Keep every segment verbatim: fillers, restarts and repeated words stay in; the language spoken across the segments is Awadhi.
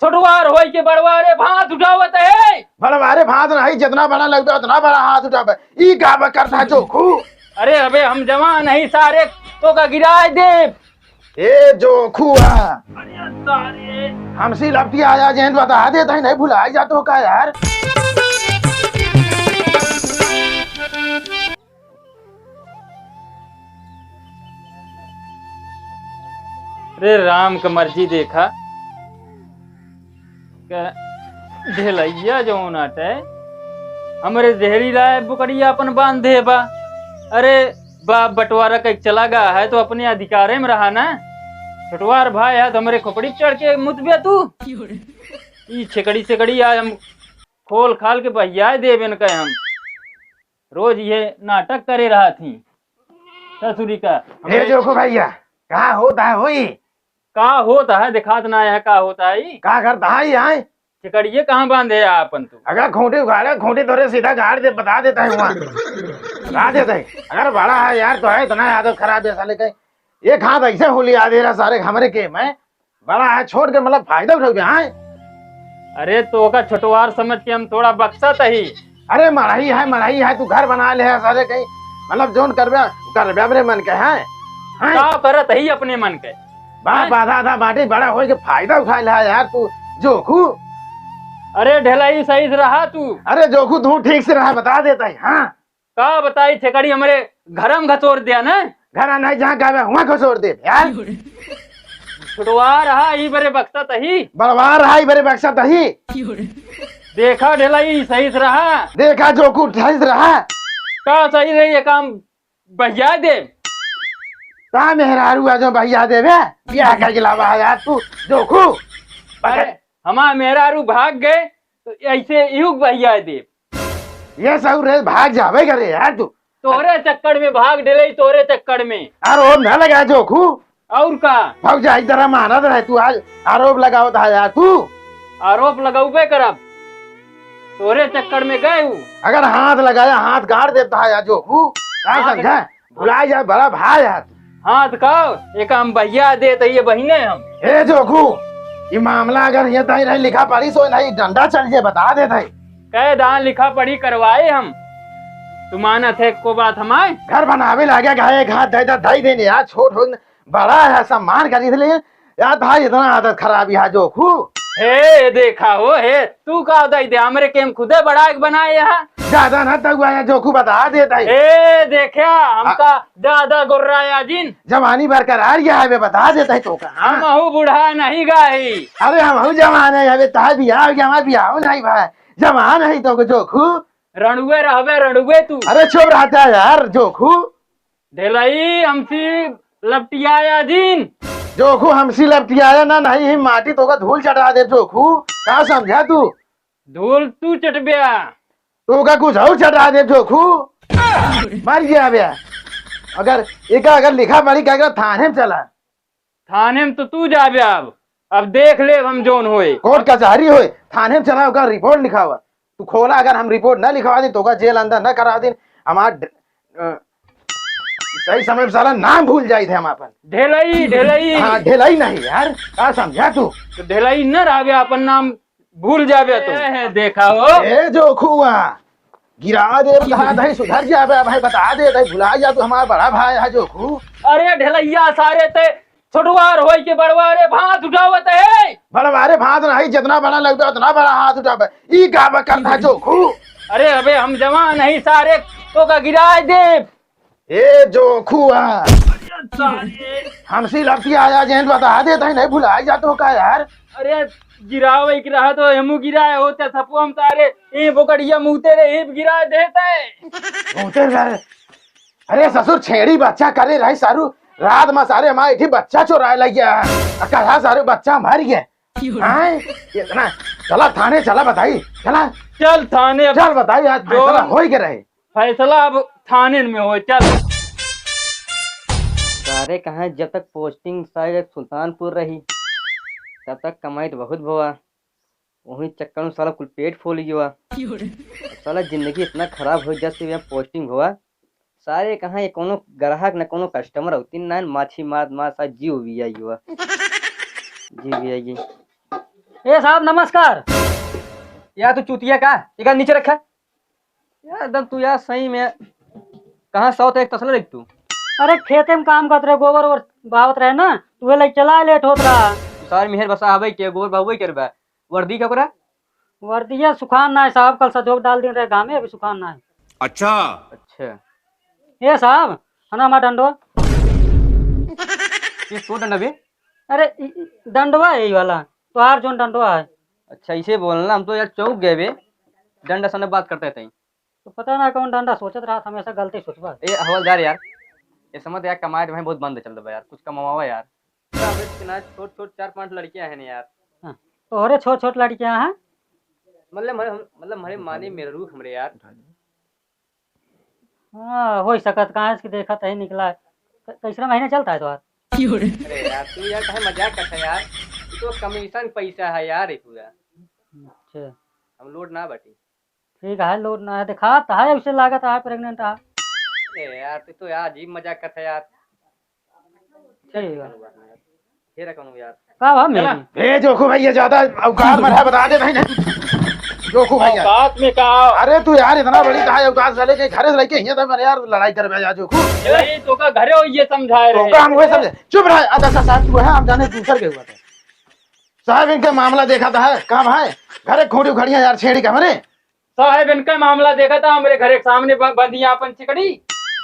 छोटवार होई के बड़वारे भात उठावत है। बड़वारे भात नहीं, जितना बड़ा लगबे उतना बड़ा हाथ उठाबे। ई का बा करत है जोखू? अरे अबे हम जवान नहीं सारे, तोका गिराए देब। ए जोखुआ। अरे सारे। हमसी लपटी आया जेन बता देत है, नहीं भुलाई जात हो का यार? रे राम क मर्जी देखा, क ढेलैया जौन आटे, हमरे जहरीला बोकड़िया अपन बांधे बा। अरे बाप बंटवारा कइ चला गा है तो अपने अधिकारे में रहा ना। छोटवार भाई है तो हमरे खोपड़ी चढ़ के मुतबे तू। ई छेकड़ी छेकड़ी आज हम खोल खाल के बहियाए देबे न कहे हम। रोज ये नाटक करे रहत ही। ससुरी का। ए जोखू भैया, का होत है होई? का होत है, देखात ना है का होत है ई? का करत है ई, आय? चिकड़िए कहाँ बांधे है आपन तू? अगर खूंटी उगाड़े, खूंटी तोरे सीधा गाड़ दे, बता देत है वहाँ। बता देत है। अगर बड़ा है यार, तो है इतना आदत खराब है साले के। एक हाथ ऐसे हुलिया दे रहा सारे हमरे के में। बड़ा है, छोट के मतलब फायदा उठावे, हाँ? अरे तो ओका छोटवार समझ के हम थोड़ा बक्सत ही। अरे मड़ई है, मड़ई है, तू घर बना ले है सारे कहीं, मतलब जौन करबे, करबे अपने मन के, हैं? हैं? का करत ही अपने मन के? बाप हैं? आधा आधा बाटी बड़ा होई के फायदा उठा ले है यार तू, जोखू। अरे ढेलाई सही से रहा तू। अरे जोखू तू ठीक से रहा, बता देत ही, हाँ? का बताई, छेकड़ी हमरे घरम घचोर दिया ना। घर नहीं, जहाँ कहबे हुआँ घचोर देब यार। छोटवार हा, ई बरे बक्सत ही। बड़वार हा, ई बरे बक्सत ही। देखा ढेलाई, सही से रहा। देखा जोखू, सही से रहा। का सही रही, ये काम बहिया देब। का मेहरारू आ जो बहिया देबे? बियाह करके लावा है यार तू, जोखू। अरे, हमार मेहरारू भाग गए, तो ऐसे इहू बहिया देब। ये सहू रे, भाग जाबे करे यार तू। तोरे चक्कर में भाग ढेलाई, तोरे चक्कर में। आरोप ना लगा जोखू। और का? भौजाई तरह मानत रहे तू, आज आरोप लगावत है यार तू। आरोप लगौबे करब, तोरे चक्कर में गए हूँ। अगर हाथ लगाया, हाथ गाड़ देता है यार जोखू, का हाथ समझा? भुला जा, बड़ा भाई है तू। हाथ का? एक हम बहिया देत ही बहिने हम। ए जोखू, ई मामला अगर ये तय रहे लिखा पढ़ी सो नहीं, डंडा चल जे, बता देत ही। कह दान लिखा पढ़ी करवाए हम। तू मानत है को बात हमार? घर बनावे लागे, गाय एक हाथ दे दे, दे देने यार, छोट हो, बड़ा है, सम्मान करी ले। यार भाई, इतना आदत खराब यहाँ जोखू। हे, देखा हो, हे, तू का दे दे, हमरे के हम खुदे बड़ा एक बनाए यहाँ। ज्यादा ना तगुआ यहाँ जोखू, बता देत ही। ए, देखा, हमका ज्यादा गुर्राया जिन। जवानी बरकरार ये है, बे बता देत ही तो का, हाँ? हमहू बूढ़ा नहीं गाही। अरे हमहू जवान है, अबे तार बियाह हो गया, हमार बियाह नहीं भाई। जवान है तो को जोखू। रणुए रहबे, रणुए तू। अरे चुप रहता है यार जोखू। ढेलाई हमसी लपटियाया जिन। जोखू हमसी लपटियाया ना, नहीं ही माटी तोका धूल चटा देब जोखू। का समझा तू? धूल तू चटब्या। तोका कुछ और चटा देब जोखू। मर गया बे। अगर एका अगर लिखा पढ़ी का, थाने में चला। थाने में तो तू जाबे अब। अब देख ले हम जौन होए। कोर्ट कचहरी होए, थाने में चला, ओकर रिपोर्ट लिखावा। तू खोला, अगर हम रिपोर्ट ना लिखवा दी, तोका जेल अंदर ना करा दी। हमार ड-, अ, सही समय में साला नाम भूल जाई थे हम आपन। ढेलाई, ढेलाई। हाँ, ढेलाई नहीं यार, का समझा तू? तो ढेलाई न रहबे, आपन नाम भूल जाबे तू। ए, देखा हो। ए, जोखुआ, गिरा दे, कहा नहीं सुधर जाबे, भाई बता दे, भाई भुला जा तू, हमार बड़ा भाई है जोखू। अरे ढेलैया सारे ते छोटवार होई के बड़वारे भात उठावत है। बड़वारे भात नहीं, जितना बड़ा लगता उतना बड़ा हाथ उठावे। ई का बा करता जोखू? अरे अबे हम जवान नहीं सारे, तोका गिराए देब। ए जोखुआ। अरे सारे। हमसी लपटियाया जेन बता देत ही, नहीं भुला जा तो का यार? अरे गिरावे के रहा तो हमू गिराए होते सपो हम सारे, ए बोकड़िया मुते रे, ए गिरा देते। मुते रे। अरे ससुर, छेड़ी बच्चा करे रही सारू, रात में सारे हमारे इठी बच्चा चोराए लग गया। आ कहा सारे बच्चा मर गए। आए, इतना, चला थाने, चला बताई, चला। चल थाने अब। चल बताई, आज जो फैसला होई के रहे। फैसला अब थाने में होए, चल। सारे कहाँ, जब तक पोस्टिंग शायद सुल्तानपुर रही, तब तक कमाई तो बहुत भवा। वही चक्कर में साला कुल पेट फूल गया। अब साला जिंदगी इतना खराब हो, जब से यहाँ पोस्टिंग हुआ, सारे कहाँ ये कोनो ग्राहक न कोनो कस्टमर होती ना, माछी मार मार सा जीव भी आई हुआ। जीव भी आई। ए साहब, नमस्कार। यार, तू चूतिया का? एका नीचे रखा। यार, एकदम तू यार, सही में, कहाँ सौ तो एक तसला रख तू। अरे, खेते में काम करत रहे, गोबर ओबर बावत रहे ना, तू ले चला, लेट होत रहा। सार मिहर बसा हवे के, गोबर बाबू के बा। वर्दी का ओकरा? वर्दिया सुखान ना है साहब, कल सजोक डाल दिन रहे घामे, अभी सुखान ना है। अच्छा। अच्छा। ए साहब, हना हमार डंडवा। किस तो डंडा बे? अरे, ई, ई डंडवा है, ई वाला। तोहार जोन डंडवा है। अच्छा, इसे बोलना, हम तो यार चौंक गए बे। डंडा सने बात करते थे। तो पता ना कौन डंडा सोचत रहा था, हमेशा गलती सोचबा। ए हवलदार यार, ये समझ यार, कमाए तो भाई बहुत बंद चल रहा यार, कुछ कमावा यार। अबे इतना छोट छोट चार पांच लड़कियां हैं ना यार। हाँ, तोहरे छोट छोट लड़कियां हैं? मतलब हमारे, मतलब हमारे माने मेरे रूह हमरे यार। हाँ, हो सकत, कहाँ इसकी देखा तही निकला है। क-, कैसरा महीना चलता है तोहार? अरे यार, तू यार काहे मजाक करता है यार? ये तो कमीशन पैसा है यार, ये पूरा। अच्छा। हम लोड ना बाटी। ठीक है, लोड ना है, दिखात है, उसे लागत है प्रेग्नेंट है। ए यार, तू तो यार अजीब मजाक करता है यार। ठीक है। फिर कौन यार? का भा मेरी? ए जोखू भैया, ज्यादा औकात में रहा, बता दे भाई, नहीं। जोखू भैया। औकात में का? अरे तू यार इतना बड़ी कहा औकात, साले के घरे से लेके हियां तक, यार लड़ाई करबे जा जोखू। ए, तो का घरे हो ये समझाए रहे। तो का हम वही समझे? चुप रह। अच्छा साहब, तू है, हम जाने दूसर के हुआ था। साहब, इनका मामला देखा था, है, कहाँ भाई? घरे खूंटी उखड़िया यार, छेड़ी का हमरे। साहब, इनका मामला देखा था, हमरे घरे के सामने ब-, बंधिया अपन छिकड़ी।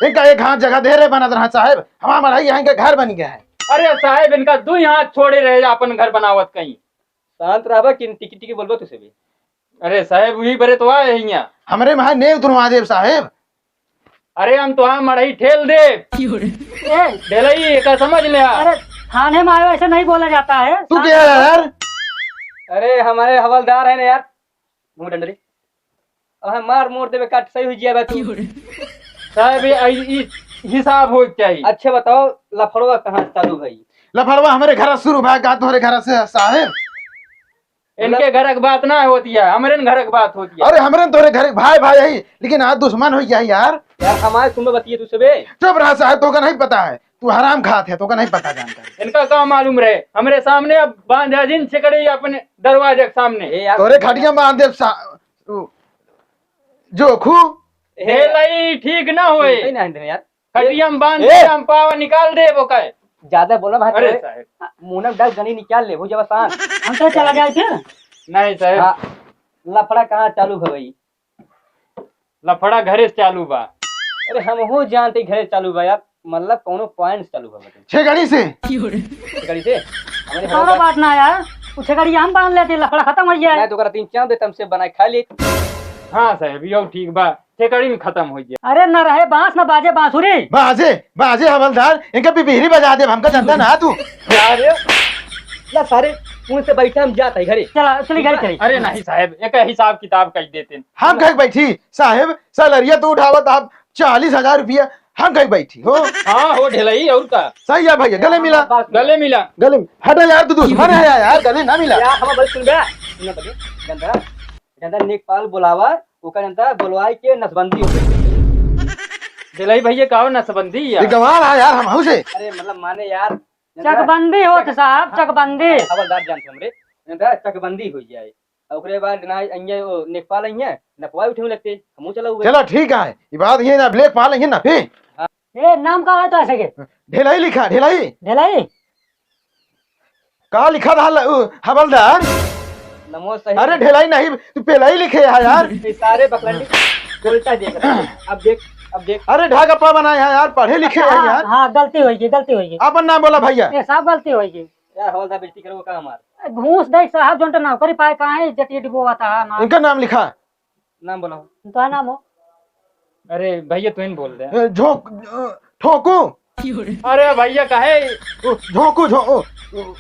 इनका एक हाथ जगह दे रहे बनत रहा साहब, हमारा मड़ई यहाँ इनका घर बन गया है। अरे साहब, इनका दुई हाथ छोड़े रहे, अपन घर बनावत कहीं। शांत रहबा कि टिकी टिकी बोलबा तुसे भी। अरे साहब, वही बरे तो आए हैं यहाँ। हमरे वहाँ नेव तुरवा देव साहब। अरे हम तो हाँ मड़ई ठेल दे। ए, ढेलई, एका समझ ले। अरे थाने में आयो, ऐसे नहीं बोला जाता है। तू क्या है यार? अरे हमारे हवलदार है ना यार, मुंह डंडरी। अब हम मार मोड़ देवे काट सही हो जिया बा तू। साहब, ये, ई, ई हिसाब हो चाहिए। अच्छे बताओ, लफड़वा कहाँ चालू भई? लफड़वा हमरे घर से शुरू भा, का तोहरे घर से साहेब? इनके घर की बात ना होती है, हमरे घर की बात होती है। अरे हमरे तोहरे घर भाई भाई यही, लेकिन आज दुश्मन हो गया यार। यार हमारे सुन बतिए तू सबे। चुप रहा साहेब, तोका नहीं पता है, तू हराम खात है, तोका नहीं पता जानकारी। इनका का मालूम रहे, हमरे सामने अब बांधा जिन छिकड़ी अपने दरवाजे के सामने। ए यार। तोरे खटिया में बांध दे सा-, उ, जोखू। हे लई ठीक ना होए। नहीं ना यार। खटिया में बांध ए! दे, हम पावा निकाल दे वो का। ज्यादा बोला भाई, अरे तोरे साहब। मुंह में डाल गनी निकाल ले, हो जावा शांत। हम तो चला जाए फिर। नहीं साहब। हाँ, लफड़ा कहाँ चालू है भाई? लफड़ा घरे से चालू बा। अरे हम हो जानते घरे चालू बा यार, मतलब कौनो पॉइंट से चालू बा, बताइए। छेगड़ी से। छेगड़ी से? हमारे कौनो हवा बात ना यार, वो छेगड़ी हम बांध लेते, लफड़ा खत्म हो जाए। नहीं तो ओकरा तीन चांद देते, हमसे बनाए खा ले। हाँ साहब, यो ठीक बा, छेगड़ी में खत्म हो जाए। अरे न रहे बांस न बाजे बांसुरी। बाजे, बाजे हवलदार, इनका पिपिहरी बजा दे, हमका जनता ना तू। अरे, ला सारे, उनसे बैठा हम जात है घरे। चला, चली घरे चली। अरे नहीं साहब, एक हिसाब किताब कर देते। हम कहे बैठी, साहेब, सैलरिया तो उठावत आप चालीस हजार रुपया, हम कहीं बैठी हो। हाँ हो ढेलई, और का? सही है भैया, गले मिला। गले मिला। गले में, हटा यार, तू दुश्मन है यार, गले ना मिला। यार, हमार बात सुन बे। सुन बे, जनता, जनता नेकपाल बुलावा, ओकर जनता बुलवाई के नसबंदी हो गई। ढेलई भैया, का हो नसबंदी यार? ये गंवार है यार, हम हऊ से। अरे, मतलब, माने यार, जनता चकबंदी होत साहब, चकबंदी। हवलदार जान हमरे, जनता चकबंदी हो जाए। ओकरे बाद ना अइहें, ओ, नेकपाल अइहें, नपवा उठे लगते, हमहू चला हुए। चला, ठीक है, ई बात ये ना, लेकपाल अइहें ना, फिर। हाँ। ए, नाम का है तो ऐसे के? ढेलाई लिखा, ढेलाई। ढेलाई? का लिखा था ल-, उ, हवलदार? नमो सही। अरे, ढेलाई नहीं, तू पेलाई लिखे है यार। ये सारे बकलंडी उल्टा देख रहे हैं। अब देख, अब देख। अरे, ढाका पा बनाए है यार, पढ़े लिखे अच्छा, है हाँ, यार। हाँ, गलती होई गई, गलती होई गई। अपन नाम बोला भैया। ये सब गलती होई गई। यार, हवलदार बेइज्जती करो का हमार? घूस दे साहब, जोन तो नौकरी पाए, काहे इज्जत ये डुबोवा था ना? इनका नाम लिखा। नाम बोला। तो नाम हो? अरे भैया, तू ही बोल दे। ए, झोंक-, अ, ठोकू। अरे भैया, काहे? ओ, झोंकू, झो-, ओ, ओ,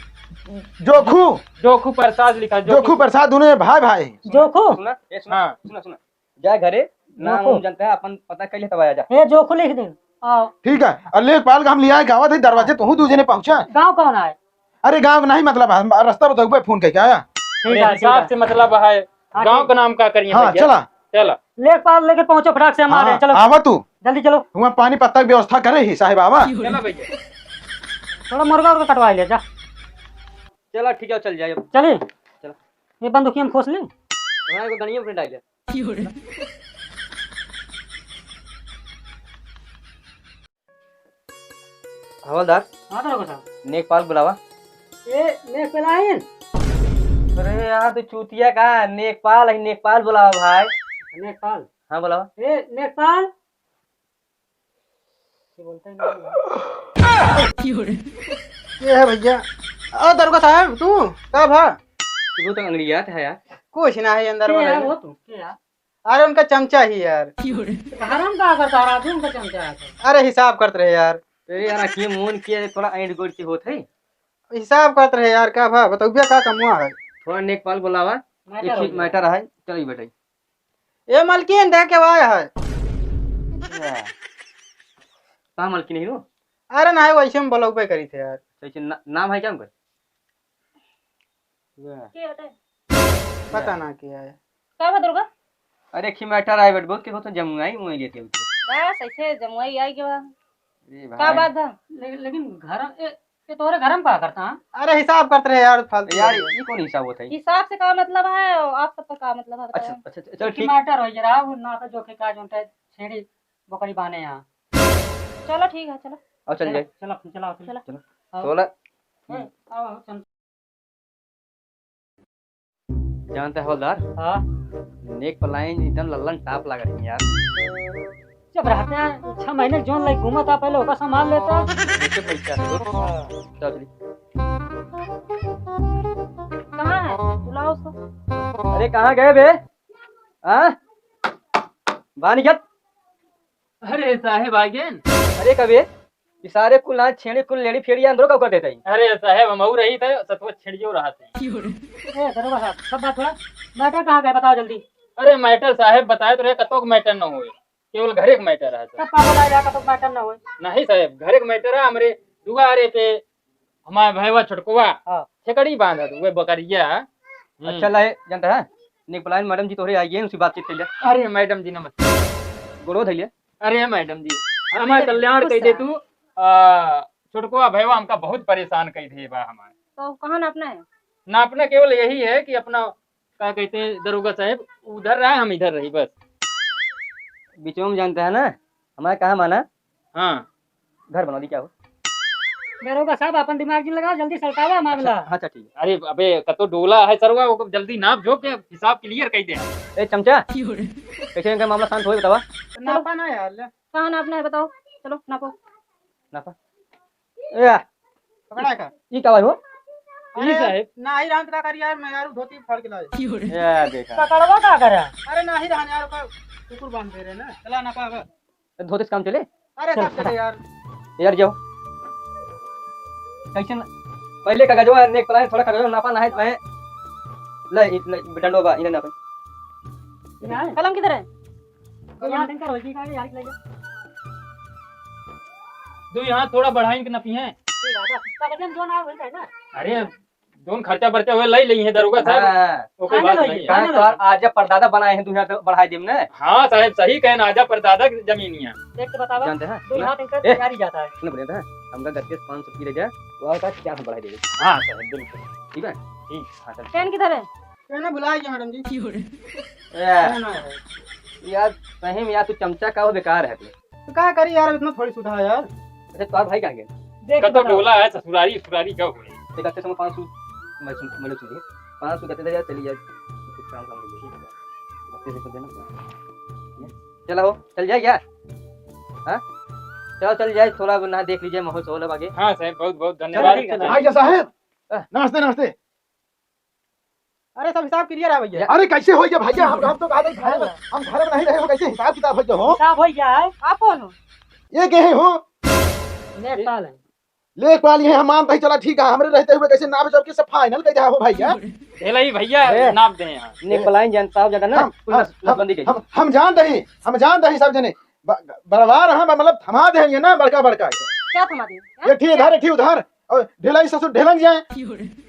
जोखू। जोखू प्रसाद लिखा, जोखू। जोखू प्रसाद, दोनों भाई भाई। जोखू? सुना, ए, सुना, हाँ। सुना, सुना। जा घरे, नाम जोखू। उम जनता है, अपन पता कर ले, तब आया जा। ए, जोखू लिख दे। आओ। ठीक है, और लेखपाल का हम लिया है, गावत है, दरवाजे तो हूँ दू जने पहुँचा। गाँव कौन है? अरे, गाँव का नहीं मतलब है, हम रास्ता बताऊँ, फोन करके आया। ठीक है, हिसाब ठीक है। से मतलब है, हाँ, गाँव ठीक। का नाम का करिए हाँ, भैया? चला। चला। लेखपाल लेके पहुँचो फटाक से हमारे, हाँ, चलो। आवा तू। जल्दी चलो। वहाँ पानी पत्ता की व्यवस्था करे ही साहेब, आवा। चला भैया। थोड़ा मुर्गा उर्गा कटवा ले जा। चला, ठीक है, चल जाए अब। चली? चला। ये बंदूकिया में खोस ले। हाँ, एगो गनिया में डाल दे। हवलदार, हाँ, दरोगा साहब। नेकपाल बुलावा। ए, नेकपाल आइन? अरे यार, तू चूतिया का? नेकपाल है, नेकपाल बुलावा भाई। नेकपाल? हाँ, बुलावा। ए, नेकपाल? ये बोलता ही नहीं है। ये है भैया। ओ, दरोगा साहब, तू? का भा? तू तो अंगड़ियात है यार। कुछ ना है अंदर के वाला यार, है। वो तू, के यार? अरे उनका चमचा ही यार। तो हराम का करता रहा तू उनका चमचा है तो? अरे हिसाब करत रहे यार। अरे यार, आखिर मोन किया है, थोड़ा ऐंठ गोड़ के होत है। हिसाब करत रहे यार, का भा बतौबिया का कमुआ है? थोड़ा नेकपाल बुलावा, matter एक हो ही गया। Matter है, चल बैठे। ए मलकिन, देख के आया है। का मलकिन है वो? अरे ना, वैसे हम बुलौबे करी थे यार। कैसे ना, नाम है क्या उनका? के हटे? पता ना क्या है। का बा दुर्गा? अरे, खी matter आए बट बहुत के होत जमुआई मुआई लेते होते। बस ऐसे जमुआई आई के बा। अरे का भाई। बात बा? ले-, लेकिन घर, ए, ये तोहरे घर में का करता है? अरे, हिसाब करत रहे यार, फालतू यार, यार। ये कौन हिसाब होता है? हिसाब से का मतलब है? आप सबका का मतलब है, अच्छा, बताओ? अच्छा, अच्छा, चलो, एक ठीक। Matter हो जरा, वो ना का जो के का जो उनका छेड़ी बकरी बाने यहाँ। चलो, ठीक है, चलो। अब चल चलो, जाए। चलो, चलो, चलो। चलो। चलो। आओ। सोलह। ए, आओ, आओ, चल। जानते हवलदार? हाँ। नेक पलायन एकदम लल्लन टाप लग रही है यार। जब रहते हैं, छह महीने जोन लाइक घूमा था, पहले ओका संभाल लेता। जैसे पैसा है, तो हाँ। चल चली। कहाँ है? बुलाओ उसको। अरे, कहाँ गए बे? हाँ? बाहर निकल। अरे साहेब, आ गए न? अरे कबे, ई सारे कुल ना छेड़ी कुल लेड़ी फेड़ी अंदरो का कर देते हैं। अरे साहेब, हम और रही थे, सतुआ छेड़ियो रहा थे। ए, दरोगा साहब, सब बात छोड़ा। Matter कहाँ का है, बताओ जल्दी। अरे matter साहेब, बताए तो रहे, कतोक matter न होए, केवल घरे क matter है। सब पागल आ जाए, कतोक matter न होए। नहीं साहेब, घरे क matter है, हमरे दुआरे पे हमारे भैया छोटकुआ हाँ। छेकड़ी बांधत हुए बकरिया। हम्म। अच्छा लाए, जानता है, नेक पलायन madam जी तोहरे आई गए, उनसे बातचीत कर ले। अरे madam जी नमस्ते। गोड़ो धइले। अरे madam जी, हमारे अरे, कल्याण खुश कह दे रहा। तू, आ, छोटकुआ भैया हमका बहुत परेशान कह दे बा हमारे। तो कहाँ नापना है? नापना केवल यही है कि अपना, क्या कहते हैं दरोगा साहब, उधर रहा, हम इधर रही बस। बीचवा में जानता है ना, हमारा कहाँ माना? हाँ। घर बनवा दी क्या हो? दरोगा साहब, अपन दिमाग जिन लगाओ, जल्दी सलटावा मामला। अच्छा, हाँ, अच्छा, ठीक है। अरे, अबे, कतो डोला है सरवा, वो जल्दी नाप जो के हिसाब clear कर दे। ए, चमचा, कैसे इनका मामला शांत होए, बतावा? नापा ना यार, ले। कहाँ नापना है, बताओ, चलो, नापो। नापा। ए, पकड़ा है का? ई का भाई हो? अरे, ई साहब। ना ही रांत का कर यार, मैं यार धोती फाड़ के लाए। ए, देखा। पकड़वा का करा? अरे, ना ही रहन यार, ओकर कुकुर बांध दे रहे ना। चला नापा अब। धोती से काम चले? अरे, चल, सब चले हटा। यार। यार, जाओ। कैसे न-, पहले कागजवा, नेक पलायन, थोड़ा कागजवा नापा ना है, मैं, ले, इ-, ले, डंडो बा, इन्हें नापे। यहाँ है? कलम किधर है? कलम यहाँ इनका होई, ठीक है, यहाँ से ले जा। दो यहाँ थोड़ा बढ़ाइन के नपी है। ठीक है, बस। कागजन जो ना है, वही है ना? अरे, जोन खर्चा बर्चा हुए, लई लई है दरोगा साहब। हाँ। ओके, आने बात दो, नहीं है। आने दो। कहाँ तो आजा परदादा बनाए हैं, तू यहाँ तो बढ़ाई देम ना। हाँ साहब, सही कहेन, आजा परदादा की जमीन यहाँ। देख के बतावा, जानते हैं? दो हाथ इनका ए, तैयारी जाता है। सुन बढ़िया था, हमका गत्ते से पाँच सौ की ले जा, वो का चार सौ बढ़ाई देबे। हाँ साहब, बिल्कुल। ठीक है? ठीक। हाँ, चल। पेन किधर है? पेन भुला गया मैडम जी। ए, पेन है। यार, सही में यार, तू चमचा का हो, बेकार है तू। तो का करी यार, इतना थोड़ी सुधा है यार। अच्छा, तोहार भाई कहाँ गए? देख के कतो बताओ। डोला है, ससुरारी, ससुरारी का हुए? देख, अच्छे समय पाँच सौ, मैं सुन, मैंने सुनी। पाँच सौ कहते थे यार, चलिए यार, कुछ काम, काम लीजिए। बत्तीस रुपये देना। चला हो, चल जाए यार। हाँ? चलो, चल जाए, थोड़ा ना देख लीजिए, माहौल सहूल है बाकी। हाँ साहब, बहुत, बहुत चलो, धन्यवाद। ठीक है, चलो। आइए साहब, हाँ। नमस्ते, नमस्ते। अरे, सब हिसाब clear है भैया। अरे, कैसे हो गया भैया? हम, हम तो कहा था घर में, हम घर में नहीं रहे हो, कैसे हिसाब किताब हो गया हो? हिसाब हो गया है। आप कौन हो? ये के है हो? लेखपाल है। लेखपाल ये है, हम मानते ही चला, ठीक है, हमरे रहते हुए कैसे नाप जोख के सब final कर दिया हो भैया? ढेलई भैया, अरे। नाप दे यहाँ। नेक पलायन जन साहब ज्यादा ना, हम, कुल हम, नस-, हम, नसबंदी करिए। हम, हम जानते ही, हम जानते ही सब जने। ब-, बड़वा रहा, मतलब थमा दे ये ना बड़का बड़का के। क्या थमा दे? ये ठीक इधर, ये ठीक उधर। और ढिलाई ससुर ढिलक जाए।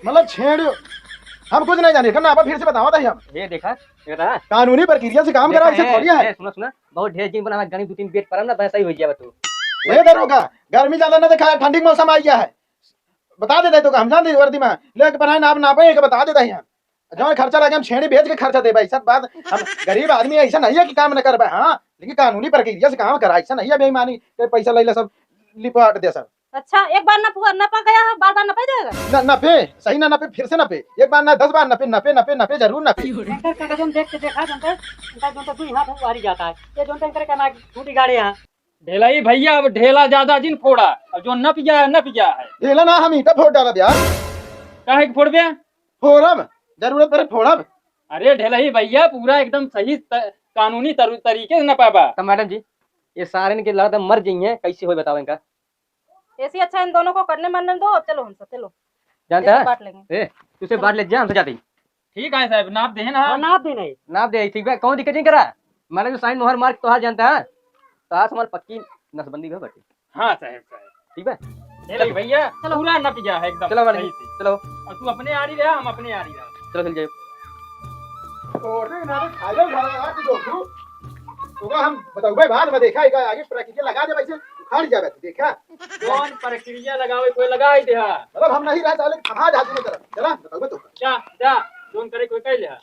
मतलब छेड़ियो। हम कुछ नहीं जाने, करना आप फिर से बतावा था हम। ये देखा, ये रहा। कानूनी प्रक्रिया से काम देखा करा, इसे है, थोड़ी है। ए, सुना, सुना, बहुत ढेर जिन बना, गणी दो तीन बेट परम ना, बस सही हो गया तू। ए दरोगा, गर्मी ज्यादा ना देखा, ठंडी के मौसम आ गया है। बता देता है तो का, हम जान दे वर्दी में, लेके पढ़ाई ना, आप नापे, एक बता देता है हम। जौन खर्चा लागे हम छेड़ी बेच के खर्चा देबे, ऐसा बात हम गरीब आदमी है, ऐसा नहीं है कि काम न करबे, हाँ, लेकिन कानूनी प्रक्रिया से काम करा, ऐसा नहीं है बेईमानी के पैसा लैला सब लिपट दे सब। अच्छा, एक बार नपा, नपा गया है, बार बार नपा जाएगा? न, नपे, सही ना नपे, फिर से नपे, एक बार ना दस बार नपे, नपे, नपे, नपे, जरूर नपे। एकर का जौन देख के देखा, जौन तक, जौन तक, जौन तक दुई हाथ उबारी जाता है, ये जौन तक करे का ना टूटी गाड़े यहाँ। ढेलाई भैया, अब ढेला ज्यादा जिन फोड़ा, अब जो नप गया है, नप गया है। ढेला ना, हम ईंटा फोड़ डालब यार। काहे के फोड़बे? फोड़ब, जरूरत पड़े फोड़ब। अरे ढेलाई भैया, पूरा एकदम सही त-, कानूनी तरु-, तरीके से नपाबा। तो मैडम जी, ये सारे इनके लड़त मर जाइए, कैसे होई बताओ इनका? ऐसे ही अच्छा इन दोनों को करने मरने दो, अब चलो हमसे, चलो। जानता ऐसे है? बांट लेंगे। ए, तुझसे बांट ले जा, हमसे जाते ही। ठीक है साहब, नाप दे ना। हाँ, नाप दे नहीं। नाप दे, ठीक बा, कौन दिक्कत नहीं करा? मैंने जो साइन मोहर मार के तोहार जानता है, तो आज हमारे पक्की नसबंदी हुआ बाटे। हाँ साहब, साहब। ठीक बा? ये ले भैया, चलो। पूरा नप गया है एकदम चलो मैडम सही जी, से। चलो। और तू अपने आरी रहा, हम अपने आरी रहा। चलो, चल जाओ। तोरे ना रे, खाइलो घरा, आज दोस्तू। तोरा हम बतौबे बाद में, देखा, एक आगे प्रक्रिया लगा दे, वैसे उखाड़ जाबे, तू देखा। कौन प्रक्रिया लगावे, कोई लगा ही दे हा। मतलब हम नहीं रहा, साले, कहाँ जा तू तरफ? चला, बतौबे तो। जा, जा, जोन करे कोई कह ले हा।